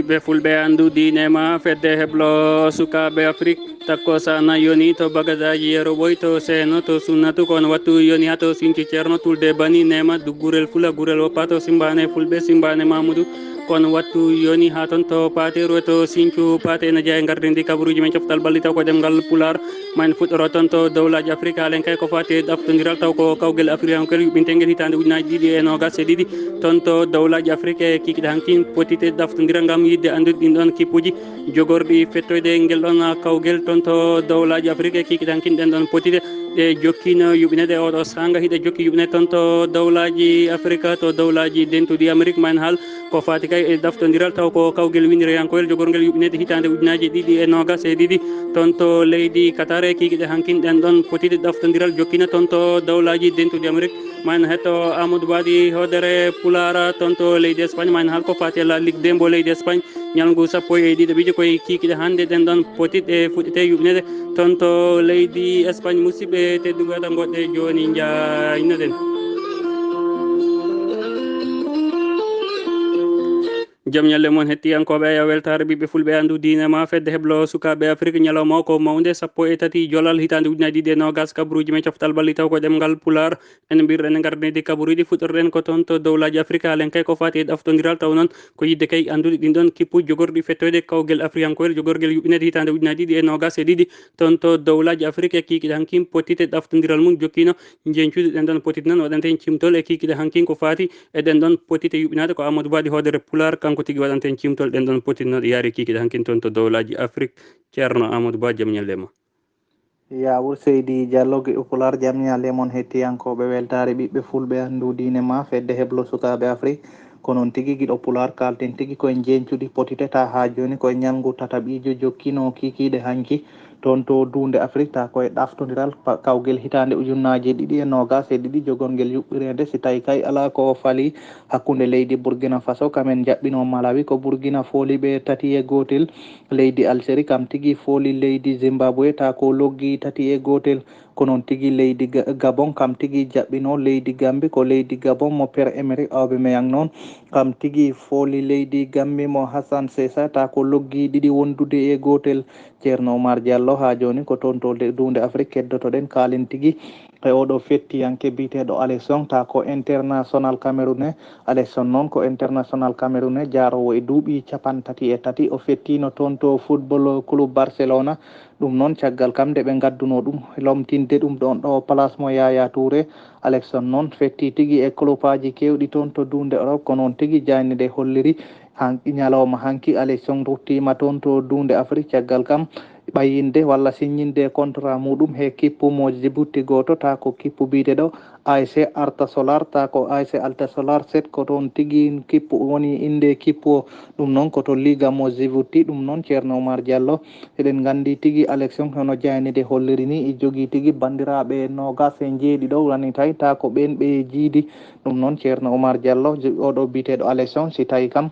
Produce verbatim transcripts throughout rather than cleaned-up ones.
Be fulɓe anndu diine ma fedde heblo sukaaɓe Afrik. Takko sana yoni to bagadaaji yero ɓoy to seeno to sunnatu kono wattu yoni haa to sinci ceerno tulde bani nema duggurel fula gurel woppa to simbaane fulɓe simbaane mamudu. Kono wattu yoni haa ton to paate ruwe to sincu paate ena jeya e ngardindi kabaruuji men coftal ɓalli taw ko ɗemngal pulaar. Ma en fuɗɗoro ton to dowlaaji Afrik haalen kay ko faati e ɗaftondiral taw ko kawgel afriyankoel yuɓɓintengel hitaande ujunaaji ɗiɗi e noogas e ɗiɗi ton to dowlaaji Afrik e kikiɗe hankin potite ɗaftondiral ngam yiɗde anndude ɗin ɗon kippuuji jogorɗi fettoyde ngel ɗon kawgel ton to dowlaaji Afrik e kikiɗe hankin ɗen ɗon potite ɗe jokkino yuɓɓineede oɗo saanga hiɗe jokki yuɓɓineede ton to dowlaaji Afrik to dowlaaji dentuɗi Amerik ma en haal ko faati kay e ɗaftondiral taw ko kawgel windireyankoyel jogorngel yuɓɓineede hitaande ujunaaji ɗiɗi e noogas e ɗiɗi ton to leydi Qatar e kikiɗe hankin ɗen ɗon potide ɗaftondiral jokkina ton to dowlaaji dentuɗi Amerik ma en hetto Amadou Badi hoodere Pulaar ton to leydi Espagne ma en haal ko faati e la Ligue de mbo leydi Espagne ñalngu sappo e ɗiɗo ɓijo koye kikiɗe hannde ɗen ɗon potitɗe fuɗɗite yuɓɓineede ton to leydi Espagne musidɓe tedduɓe tan goɗɗe jooni njaynoɗen. Jam ñalle mon hettiyankooɓe, aya weltaare ɓiɓɓe fulɓe anndu diine ma fedde heblo sukaaɓe Afrik ñalawma o ko mawnde sappo e tati jolal hitaande ujunaaji ɗiɗi e noogas kabaruuji men coftal ɓalli taw ko ɗemngal Pulaar. En mbirɗen e ngardinede kabaruuji fuɗɗorɗen ko toon to dowlaaji Afrik haalen kay ko faati e ɗaftondiral taw noon ko yidde kay anndude ɗin ɗon kippu jogorɗi fettoyde kawgel afriyankoyel jogorgel yuɓɓineede hitaande ujunaaji ɗiɗi e noogas e ɗiɗi toon to dowlaaji Afrik e kiikiɗe hankin pottite ɗaftondiral mum jokkino njencude ɗen ɗon potit noon waɗanten cimtol e kiikiɗe hankin ko faati e ɗen ɗon potite yuɓɓinaade ko Amadou Ba ɗi hoodere Pulaar kanko tigi waɗanten cimtol ɗen ɗon potit noon yaari kiikiɗe hankin toon to dowlaaji Afrik. Ceerno Amadou Ba jam ñalle ma. Yaawur seydi Diallo giɗo Pulaar jam ñalle mon hettiyankooɓe weltaare ɓiɓɓe fulɓe anndu diine ma fedde heblo sukaaɓe Afrik. Ko noon tigi giɗo Pulaar kaalten tigi koye njeñcudi potite ta haa jooni koye ñalngu tataɓiijo jokkino kiikiiɗe hanki toon to duunde Afrik ta koye ɗaftondiral pa- kawgel hitaande ujunnaaje ɗiɗi e noogas e ɗiɗi jogorngel yuɓɓireede si tawi kay alaa ko fali hakkunde leydi Burkina Faso kamen jaɓɓino Malawi ko Burkina fooli ɓe tati e gootel. Leydi Algérie kam tigi fooli leydi Zimbabwe ta ko loggi tati e gootel. Ko noon tigi leydi Ga- Gabon kam tigi jaɓɓino leydi Gambi ko leydi Gabon mo Pierre Emerick Aubameyang noon kam tigi fooli leydi Gambi mo Hassan Sesa ta ko loggi ɗiɗi wondude e gootel. Ceerno Oumar Diallo haa jooni ko toon to le- duunde Afrik keddotoɗen kaalen tigi e oɗo fettiyanke biyeteeɗo Alexon ta ko international camerounais. Alexon noon ko international camerounais jaaroowo e duuɓi capanɗe tati e tati o fettino toon to football club Barcelona. Ɗum noon caggal kam nde ɓe ngadduno ɗum lomtinde ɗum ɗoon ɗo place mo Yaya Touré. Alexon noon fetti tigi e clubaaji keewɗi toon to duunde Europe ko noon tigi jaaynde nde holliri. Hanki ñalawma hanki Alexon ruttiima toon to duunde Afrik caggal kam ɓayyinde walla siññinde contrat muɗum he kippu mo Djibouti gooto ta ko kippu biyeteeɗo A S C Arta Solar ta ko A S C Alta Solar set ko toon tigi kippu woni innde kippu o. Ɗum noon ko to Liga mo Djibouti. Ɗum noon Ceerno Oumar Diallo eɗen nganndi tigi Alexon hono jaaynde nde holliri ni e jogii tigi banndiraaɓe noogas e njeeɗiɗo woni tawi ta ko ɓeen ɓe jiidi. Ɗum noon Ceerno Oumar Diallo oɗo biyeteeɗo Alexon si tawi kam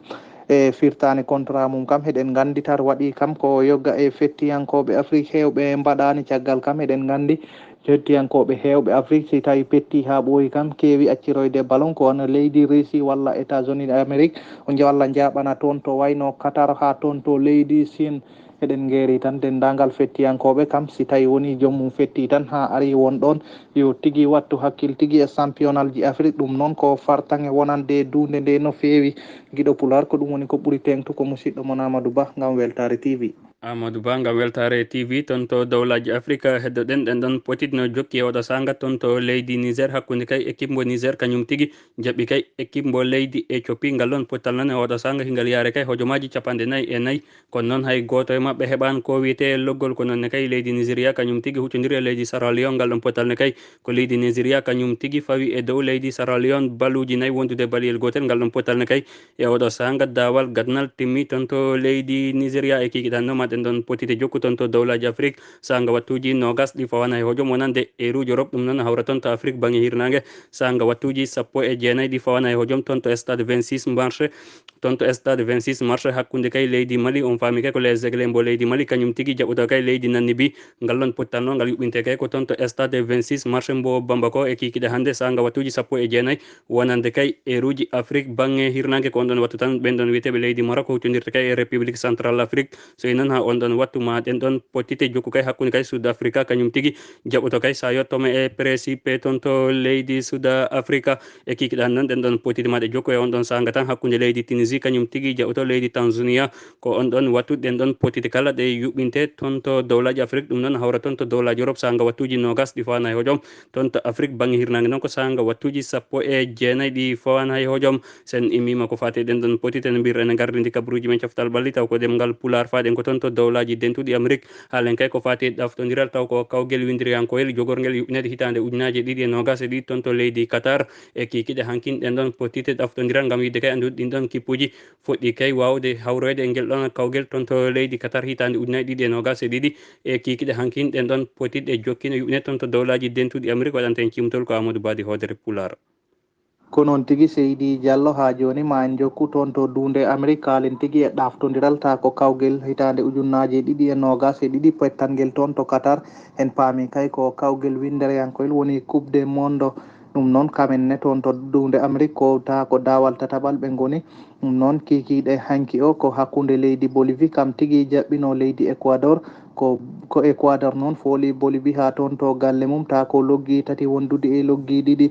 e firtaani contrat mum kam eɗen nganndi tar waɗi kam ko yogga e fettiyankooɓe Afrik heewɓe mbaɗaani caggal kam eɗen nganndi fettiyankooɓe heewɓe Afrik si tawi petti haa ɓooyi kam keewi acciroyde ballon ko wano leydi Russie walla États-Unis d'Amérique walla njaaɓana toon to wayno Qatar haa toon to leydi Chine. Eɗen ngeeri tan denndaangal fettiyankooɓe kam si tawi woni joom mum fetti tan haa ari won ɗoon yo tigi wattu hakkil tigi e championnalji Afrik. Ɗum noon ko fartaŋŋe wonande duunde nde no feewi. Giɗo Pulaar ko ɗum woni ko ɓuri teeŋtu ko musiɗɗo mon Amadou Ba ngam Weltaare T V. Amadou Ba ngam Weltaare T V toon to dowlaaji Afrik heddoɗen ɗen ɗon potitno jokki e oɗo saanga toon to leydi Niger hakkunde kay équipe mbo Niger kañum tigi jaɓɓi kay équipe mbo leydi Éthiopie ngal ɗon pottal noon e oɗo saanga hingal yaare kay hojomaaji capanɗe nayi e nayi. Kono noon hay gooto e maɓɓe heɓaani ko wiyetee loggol ko noon ne kay leydi Nigeria kañum tigi huccondiri e leydi Sierra Leone ngal ɗon pottal ne kay ko leydi Nigeria kañum tigi fawi e dow leydi Sierra Leone baluuji nayi wondude baliyel gootel ngal ɗon pottal ne kay e oɗo saanga daawal gadnal timmi toon to leydi Nigeria e kikiɗe hannde o ma Ɗen ɗon potite jokku toon to dowlaaji Afrik, saanga wattuuji noogas ɗi fawaana e hojom wonande eeruuji Europe, ɗum noon hawra toon to Afrik baŋnge hirnaange, saanga wattuuji sappo e jeenayi ɗi fawaana e hojom toon to stade vingt-six mars, toon to stade vingt-six mars hakkunde kay leydi Mali, on faami kay ko Les Aigles mbo leydi Mali, kañum tigi jaɓɓoto kay leydi Namibie, ngal ɗon pottanno ngal yuɓɓinte kay ko toon to stade vingt-six mars mbo Bamako e kiikiiɗe hannde saanga wattuuji sappo e jeenayi, wonande kay eeruuji Afrik baŋnge hirnaange. Ko on ɗon wattu tan ɓen ɗon wiyeteeɓe leydi Maroc huccondirta kay e République Centrale Afrique. So inan haa on ɗon wattu ma ɗen ɗon potite jokku kay hakkunde kay Sud Africa, kañum tigi jaɓɓoto kay Sao Tome e Principe toon to leydi Sud Africa. E kiikiiɗe hannde noon ɗen ɗon potite ma ɗe jokku e on ɗon saanga tan hakkunde leydi Tunisie, kañum tigi jaɓɓoto leydi Tanzania. Ko on ɗon wattu ɗen ɗon potite kala ɗe yuɓɓinte toon to dowlaaji Afrik, ɗum noon hawra toon to dowlaaji Europe saanga wattuuji noogas ɗi fawaana e hojom. Toon to Afrik baŋnge hirnaange noon ko saanga wattuuji sappo e jeenayi ɗi fawaana e hojom. Sen immiima ko faati e ɗen ɗon potite, no mbir ene ngardi ndi kabaruuji men coftal ɓalli, taw ko ɗemngal Pulaar, faaɗen ko toon to dowlaaji dentuɗi Amrik. Haalen kay ko faati e ɗaftondiral, taw ko kawgel winndiriyankoyel jogorngel yuɓɓineede hitaande ujunaaji ɗiɗi e noogas e ɗiɗi toon to leydi Qatar. E kiikiiɗe hankin ɗen ɗon potite ɗaftondiral ngam yiɗde kay anndude ɗin ɗon kippuuji foɗɗi kay waawde hawroyde e ngel ɗon kawgel toon to leydi Qatar hitaande ujunaaji ɗiɗi e noogas e ɗiɗi. E kiikiiɗe hankin ɗen ɗon potitɗe jokkino yuɓɓineede toon to dowlaaji dentuɗi Amrik. Waɗanta en cimtol ko Amadou Badi Hoodere Pulaar. Ko noon tigi, Seydi Diallo, haa jooni ma en njokku toon to duunde Amrik, kaalen tigi e ɗaftondiral taa ko kawgel hitaande ujunnaaje ɗiɗi e noogas e ɗiɗi pottangel toon to Qatar. En paami kay ko kawgel winndiriyankoyel woni Coupe du Monde. Ɗum noon, kamen ne toon to duunde Amrik ko taa ko daawal tataɓal ɓe ngoni. Ɗum noon, kiikiiɗe hanki o ko hakkunde leydi Bolivie, kam tigi jaɓɓino leydi Ecuador. Ko, ko Ecuador noon fooli Bolivie haa toon to galle mum, taa ko loggi tati wondude e loggi ɗiɗi.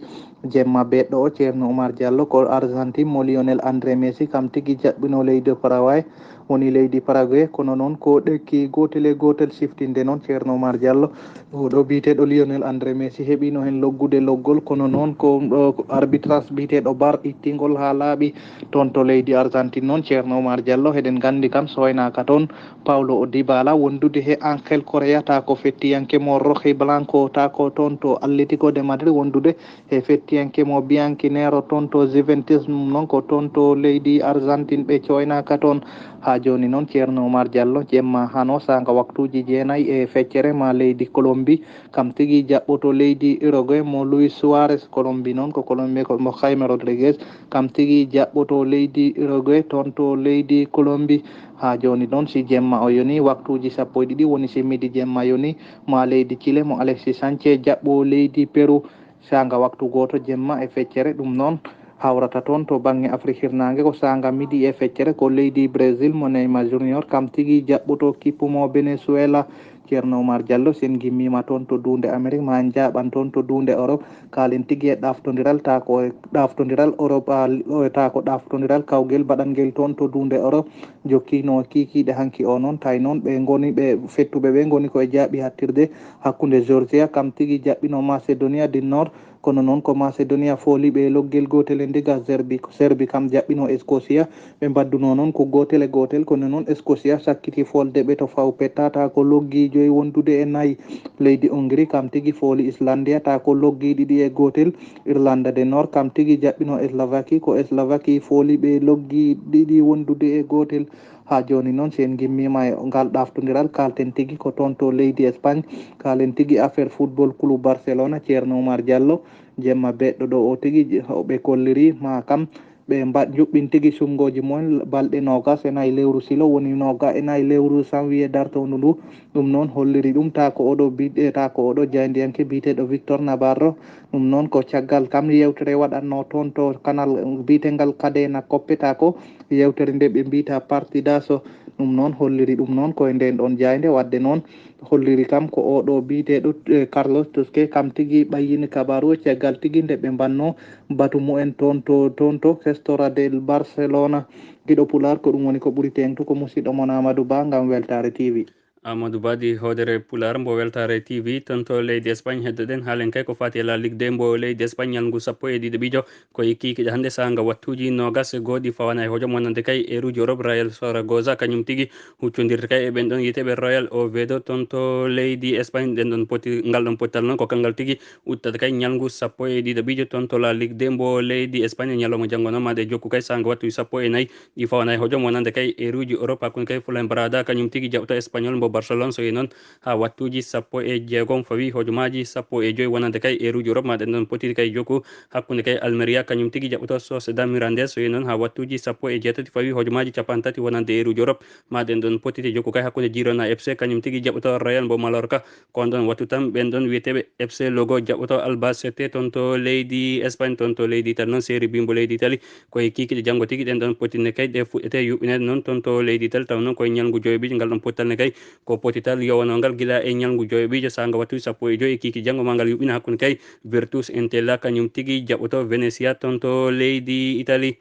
Jemma beɗɗo o, Ceerno Oumar Diallo, ko Argentine mo Lionel André Messi, kam tigi jaɓɓino leydi Paraguay, woni leydi Paraguay, kono noon ko ɗekki gootel e gootel siftinde noon, Ceerno Oumar Diallo. Oɗo biyeteeɗo Lionel André Messi heɓiino heen loggude loggol, kono noon ko ɗo arbitrage biyeteeɗo bar ittingol haa laaɓi toon to leydi Argentine noon, Ceerno Oumar Diallo, heɗen nganndi kam sooynaaka toon Paulo Dybala wondude he Angel Correa, taa ko fettiyanke mo Rojo Blanco, taa ko toon to Atlético de Madrid wondude he fettiyanke mo Bianchi Nero toon to Juventus, ɗum noon ko toon to leydi Argentine ɓe cooynaaka toon. Haa jooni noon, Ceerno Oumar Diallo, jemma hano saanga waktuuji jeenayi e feccere ma leydi Colombie, kam tigi jaɓɓoto leydi Uruguay mo Luis Suarez. Colombie noon ko Colombie ko mo Jaime Rodriguez, kam tigi jaɓɓoto leydi Uruguay toon to leydi Colombie. Haa jooni noon, si jemma o yoni, waktuuji sappo e ɗiɗi woni si midi jemma yoni, ma leydi Chile mo Alexis Sanchez jaɓɓo leydi Peru. Saanga waktu gooto jemma e feccere, ɗum noon hawrata toon to baŋnge Afrik hirnaange ko saanga midi e feccere, ko leydi Brésil mo Neymar Junior kam tigi jaɓɓoto kippu mo Venezuela. Ceerno Oumar Diallo, sen ngimmiima toon to duunde Amérique, ma en njaaɓan toon to duunde Europe, kaalen tigi e ɗaftondiral, taa ko e ɗaftondiral Europe, a, taa ko ɗaftondiral kawgel baɗangel toon to duunde Europe, jokkiino kiikiiɗe hanki o noon, tawi noon ɓe ngoni, ɓe fettuɓe ɓe ngoni ko e jaaɓi hattirde hakkunde Georgia kam tigi jaɓɓino Macedonia du Nord, kono noon ko Macedonia fooli ɓe loggel gootel e ndiga Serbi, ko Serbi kam jaɓɓino Scotia, ɓe mbaddunoo noon ko gootel e gootel, kono noon Scotia sakkiti foolde ɓe to faw petta, taa ko loggi joyi wondude e nayi. Leydi Hongrie kam tigi fooli Islandia, taa ko loggi ɗiɗi e gootel. Irlanda du Nord kam tigi jaɓɓino Slovaquie, ko Slovaquie fooli ɓe loggi ɗiɗi wondude e gootel. Haa jooni noon, si en ngimmiima e ngal ɗaftondiral, kaalten tigi ko toon to leydi Espagne, kaalen tigi affaire football club Barcelona, Ceerno Oumar Diallo, jemma beɗɗo ɗo o tigi, ɓe kolliri ma kam, ɓe mbaɗ njuɓɓin tigi sunngooji mumen balɗe noogas e nayi lewru silo, woni noogas e nayi lewru janvier dartoondu ndu. Ɗum noon holliri ɗum taa ko oɗo bi-, e taa ko oɗo jaayndiyanke biyeteeɗo Victor Navarro. Ɗum noon ko caggal kam yewtere waɗatnoo toon to kanal biyetengal Cadena Coppe, taa ko yewtere nde ɓe mbiyta Partidazo. Ɗum noon holliri ɗum noon ko e ndeen ɗoon jaaynde, waɗde noon holliri kam ko oɗo biyeteeɗo, eh, Carlos Teuskè kam tigi ɓayyini kabaru o caggal tigi nde ɓe mbannoo batu mumen toon to, toon to Gestora del Barcelona. Giɗo Pulaar, ko ɗum woni ko ɓuri teeŋtu, ko musiɗɗo mon Amadou Ba ngam Weltaare T V. Amadou Badi, hoodere Pulaar mbo Weltaare T V, toon to leydi Espagne. Heddoɗen haalen kay ko faati e La Ligue deux mbo leydi Espagne, ñalngu sappo e ɗiɗo ɓijo. Ko e kiikiiɗe hannde, saanga wattuuji noogas e go'o ɗi fawaani e hojom, wonande kay eeruuji Europe, Real Zaragoza kañum tigi huccondirta kay e ɓen ɗon yiiteeɓe Real Oviedo toon to leydi Espagne. Ɗen ɗon poti, ngal ɗon pottal noon ko kanngal tigi uddata kay ñalngu sappo e ɗiɗo ɓijo toon to La Ligue deux mbo leydi Espagne, ñalawma janngo noon. Maa ɗe jokku kay saanga wattuuji sappo e nayi ɗi fawaani e hojom, wonande kay eeruuji Europe, hakkunde kay Fuenlabrada kañum tigi jaɓɓoto Espagnol mbo Barcelone. So yii noon haa wattuuji sappo e jeegom fawi hojomaaji sappo e joy, wonande kay eeruuji Europe. Maa ɗen ɗon potiti kay jokku hakkunde kay Almeria kañum tigi jaɓɓoto Sociedad Mirandés. So yii noon haa wattuuji sappo e jeetati fawi hojomaaji cappanɗe tati, wonande eeruuji Europe. Maa ɗen ɗon potiti jokku kay hakkunde Girona F C kañum tigi jaɓɓoto Rayo mbo Mallorca. Ko on ɗon wattu tan ɓen ɗon wiyeteeɓe F C Lugo jaɓɓoto Albacete toon to leydi Espagne. Toon to leydi Italie noon, Serie B mbo leydi Italie, ko e kiikiiɗe janngo tigi ɗen ɗon pottinne kay ɗe fuɗɗete yuɓɓineede noon toon to leydi Italie, taw noon ko e ñalngu joyo ɓijo. Ngal ɗon pottal ne kay ko pottital yowanongal gila e ñalngu joyo ɓijo, saanga wattuuji sappo e joy e kiikiiɗe janngo, maa ngal yuɓɓina hakkunde kay Virtus Entella kañum tigi jaɓɓoto Venezia toon to leydi Italie.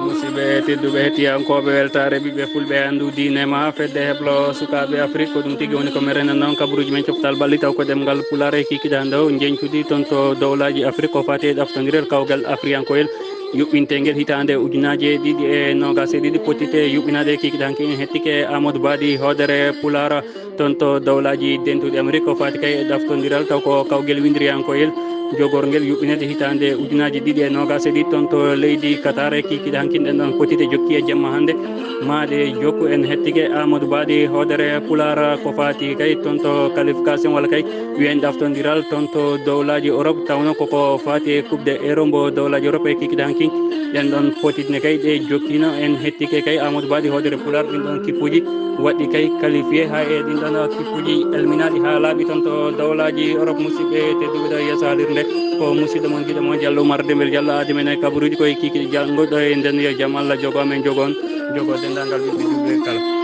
Musidɓe tedduɓe, hettiyankooɓe Weltaare Ɓiɓɓe Fulɓe, Anndu Diine Ma, Fedde Heblo Sukaaɓe Afrik, ko ɗum tigi woni ko men renndannoo on kabaruuji men coftal ɓalli, taw ko ɗemngal Pulaar e kiikiiɗe hannde o, njeñtudi toon to dowlaaji Afrik ko faati e ɗaftondiral kawgal afriyankoyel yuɓɓinteengel hitaande ujunaaji ɗiɗi e noogaas e ɗiɗi, pottite yuɓɓinaade e kiikiiɗe hanki. En hettike Amadou Badi, hoodere Pulaar toon to dowlaaji dentuɗi Amerik, ko faati kay e ɗaftondiral taw ko kawgel winndiriyankoyel jogorngel yuɓɓineede hitaande ujunaaji ɗiɗi e noogaas e ɗiɗi toon to leydi Qatar. E kiikiiɗe hanki ɗen ɗon pottiɗe jokki e jamma hannde. Maa ɗe jokku, en hettike Amadou Badi, hoodere Pulaar, ko faati kay toon to qualification walla kay wiyen ɗaftondiral toon to dowlaaji Europe, tawno koko faati e Coupe de Euro mbo dowlaaji Europe. E kiikiiɗe hanki ɗen ɗon pottiɗe ne kay ɗe jokkino, en hettike kay Amadou Badi, hoodere Pulaar, ɗin ɗon kippuuji waɗɗi kay qualifié haa e ɗin ɗon kippuuji elminaaɗi haa laaɓi toon to dowlaaji Europe. Musidɓe tedduɓe, ɗo yeeso haalirde ko musidɗo mon, giɗo mon Diallo Oumar Dembel Diallo, aadi men e kabaruuji ko e kiikiiɗe janngo ɗo e nden. Yo jam Allah jogo amen, jogo on, jogo denndaangal ɓiɓɓe julɓe kala.